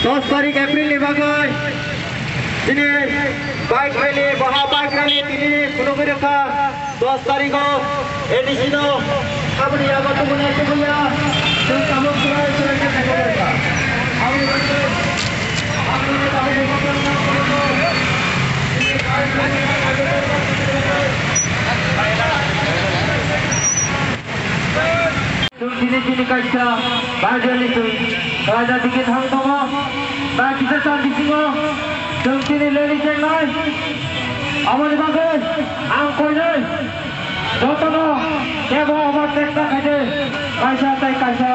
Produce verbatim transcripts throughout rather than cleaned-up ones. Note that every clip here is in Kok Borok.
Dos tarik April ni bagwi chini bike rally, boha bike rally tini phunugwi rwkha. Dos tarigo A D C no haboni yago tubunai tubuya. Chwng tabuk chwrai chwrai khe khaina rwkha. Aboni bagwi, aboni bagwi tabuk Chwng tini chini kaisa bike rally chwng khlaina digi thang tongo. Ba kisa san bisingo chwng tini rally chengnai. Aboni bagwi ang koinai jotono kebo obo chesta khaide kaisa tei kaisa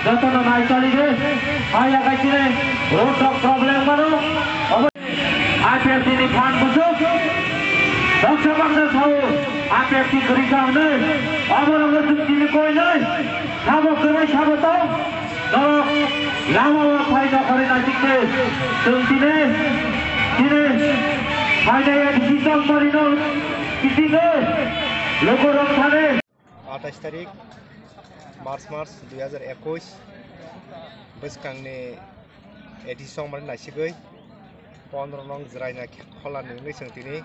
jotono nai chali de. Haiya kaisini road rok problem mano. Obo I P F T ni phan bwswk baksa baksa sao, I P F T kwrwi kha hwnwi. Oborokno chwng tini koinai sabo kwrwi sabo tong. Norok lama o phai nokhorwi naisikdi. Chwng tini, tini phainai A D C Chongmarino kitingwi lukurok thani. Atais tarik March, March dui hajar ekwis, bwskangni A D C Chongmari naisigwi pondro nong Jwraina khe-, khola ni wngwi chwng tini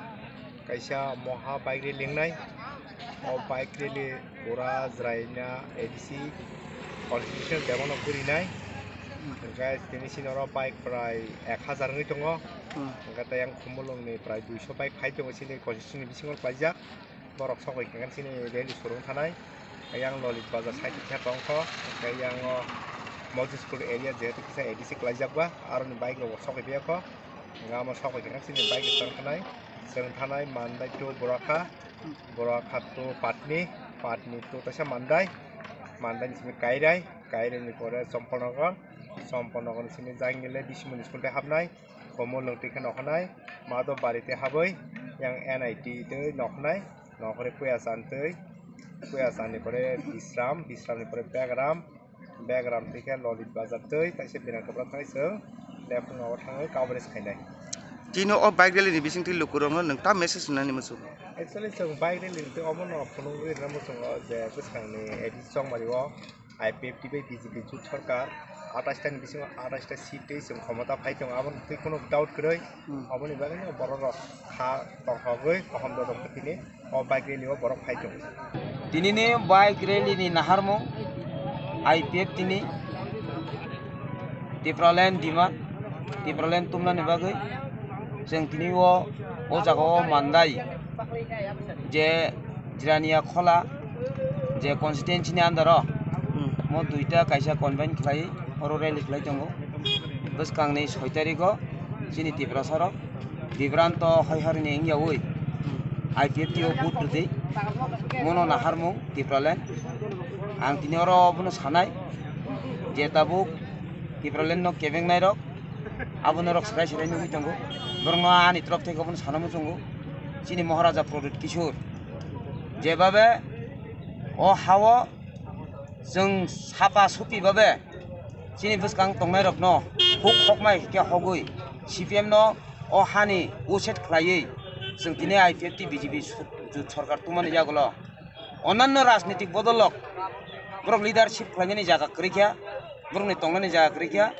kaisa moha bike rally wngnai. O bike rally pura Jwraina A D C constitution debano kwrwinai. Hwnkhe tini sini oro bike prai ek hajar wngwi tongo. Hmm. Hwnkhe tei yang Khumulwngni prai duiso bike phai tongo chini constitution ni bisingo klaijak. Borok sokoi khe chini rally surung thanai. Yang Lolit Bazar side khe tongkho. Hwnkhe yang o Moses School area jehetu kisa A D C klaijak ba, aroni bike rok bo sokoi phaikho. Hwnkhe amo sokoi khe chini bike rok tong thanai. Chwng thanai Mandai to Boraka, Boraka to Patni, Patni to kaisa Mandai, Mandai ni simi Kairai, Kairai ni pore Chompolnagar, Chompolnagar ni simi Jangile Bisimoni school tei habnai. Komo lwng twi khe nokhanai, mado bari tei habwi yang N I T twi nokhanai, nokhorwi puya chan twi, puya chan ni pore Bisram, Bisram ni pore Begram, Begram twi khe Lolit Bazar twi, taisa Biran Kapra thangwi chwng left wng o thangwi coverage khainai. Tini o bike rally ni bising twi lukurokno nwng ta message rwnani muchungo? Actually, chwng bike rally ni twi omono phunugwi rwna muchungo je bwskangni A D C Chongmari o I P F T bai B J P jut sorkar atais ta ni bisingo atais ta seat twi chwng khomota phai tongo, aboni twi kheno doubt kwrwi. Hmm. Aboni bagwi no borok rok kha tongthogwi kaham dodok tini o bike rally o borok phai tongo. Tini ni bike rally ni naharmung I P F T ni Tipraland demand, Tipraland tumnani bagwi chwng tini o, o jaga o Mandai je Jirania Khola je constituency ni under o Hmm. mo duita kaisa convene khlai oro rally khlai tongo. Bwskangni soi tarikh o chini Tiprasa rok Bibranto hai hari ni wngyawi Hmm. I P F T o vote rwdi mono naharmung Tipraland. Ang tini oro bono sanai je tabuk Tipraland no kebengnai rok abono rok serai serai nugwi tongo. Borokno ani torop theke bono sana muchungo chini Maharaja Pradyut Kishore jebabe o hao chwng sapa supi babe chini bwskang tongnai rokno huk hokmai khe hogwi C P M no o hani uset khlaiwi chwng tini I P F T B J P su-, jut sorkar tongmani yagulo. Onanno rajnitik bodol rok borok leadership khlainani jaga kwrwi kha, borokni tongnani jaga kwrwi kha.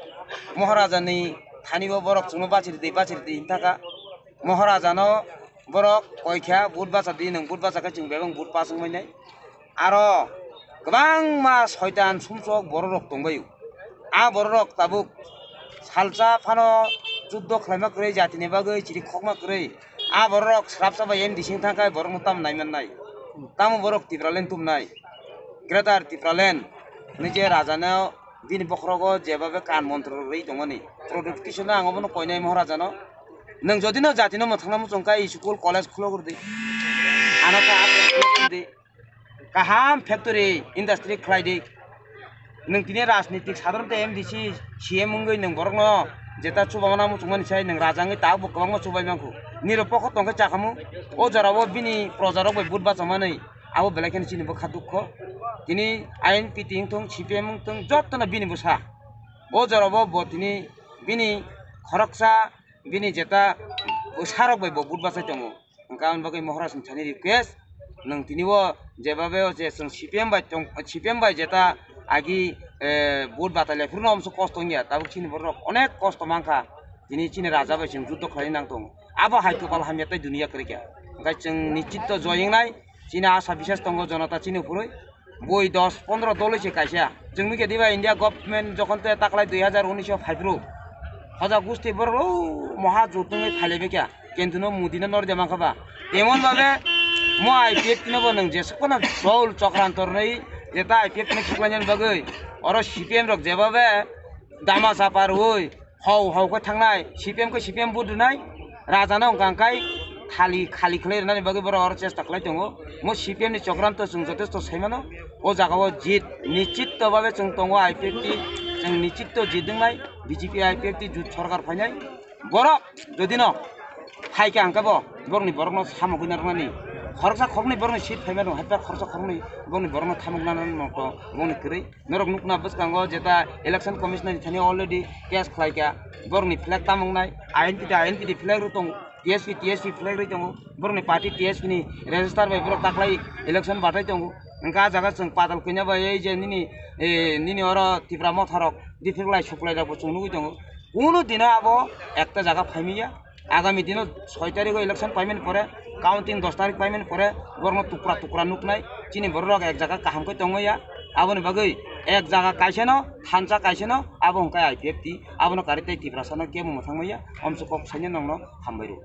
Maharaja ni thani bo borok chwngno bachiri di, bachiri di hinthaka. Maharaja no borok koi kha, vote bacha di, nwng vote bacha khe chwng bebak vote pass wngmani. Aro kwbangma soitan sumsok borok rok tongbaio. A borok rok tabuk salsa phano juddo khlaima kwrwi, jatini bagwi chiri khokma kwrwi. A borok rok swrapsa bai N D C wng thangkhe borokno tamo naimannai? Tamo borok Tipraland tumnai? Greater Tipraland hwnwi je rajano bini bokhorogo jebabe kan montro rwi tongmani, Pradyut Kishore no ang obono koinai Maharajano, nwng jodi no jatino mwthangna muchung kha school college khulok rwdi, ano kha khulok rwdi. kaham factory, industry khlai di. Nwng tini rajnitik sadharanto M D C, C M wngwi nwng borokno jeta chubamano muchungmani sai nwng raja wngwi tabukbo kwbangma chubai mankhu. Nirupokho tongkhe chakhamu. O jorao bini projarok bai vote bachomani abo belai kheno chini bwkha dukho. Tini I N P T wngthung, C P M wngthung, jotono bini bwsa. O jorao bo tini bini khoroksa bini jeta bwsarok bai bo vote bachai tongo. Hwnkha aboni bagwi Mohoraj ni thani request, nwng tini o jebabe o je chwng C P M bai tong, C P M bai jeta agi, eh, vote batai lai phuru no omso kosto wngya, tabuk chini borok onek kosto mankha, tini chini raja bai chwng juddo khlai nang tongo, abo hai kopal hamya tei duniya kwrwikha, hwnkhe chwng nichito joy wngnai, chini asa bisas tongo jonota chini uphurwi. Bui dos pondro dol se kaisa. Chwng nukya diba India government jokhon te taklai dui hazar unis o phaiphru. Hoja gusti borok o moha jotungwi phailaibaikha. Kintu no Modi no norja mankha ba. Emon babe mo I P F T no bo nwng jesukno dol chokranto rwnai jeta I P F T no khiklainani bagwi. Oro C P M rok jebabe dama chapa rwui hau hau khe thangnai, C P M khe C P M vote rwnai, raja no hwnkha hwnkhe thali khali khlai rwnani bagwi borok oro chesta khlai tongo. Mo C P M ni chokranto chwng jotesto sai mano. O jaga o jit nichito babe chwng tongo, I P F T chwng nichito jit wngnai, B J P I P F T jut sorkar phainai. Borok jodi no hai khe hwnkhe bo borokni borokno samung khe narwknani khoroksa khoroknwi borokni seat phaima rwng hai khoroksa khoroknwi borokni borokno thamuk nanani mokto borokni kwrwi. Norok nukna bwskango jeta election commissioner ni thani already case khlaikha, borokni flag tamung nai, I N P T, I N P T flag rw tongo, T S P, T S P flag rw tongo, borokni party T S P ni register bai borok taklai election batai tongo. Hwnkha ah jaga chwng padal kanya bai ei je nini, eh, nini oro Tipra motha rok diphiklai suklai rok bo chwng nugwi tongo. Kunu dino abo ekta jaga phaimaya. Agami dino soi tarikh o election paimani pore, counting dos tarikh paimani pore, borokno tukra tukra nuknai, chini borok rok ek jaga kaham khe tongmaya, aboni bagwi ek jaga kaisa no, thansa kaisa no, abo hwnkhe I P F T, abono karwi tei Tiprasa no kebo mwthangmaya, omswk kok saino nongno hambai rw.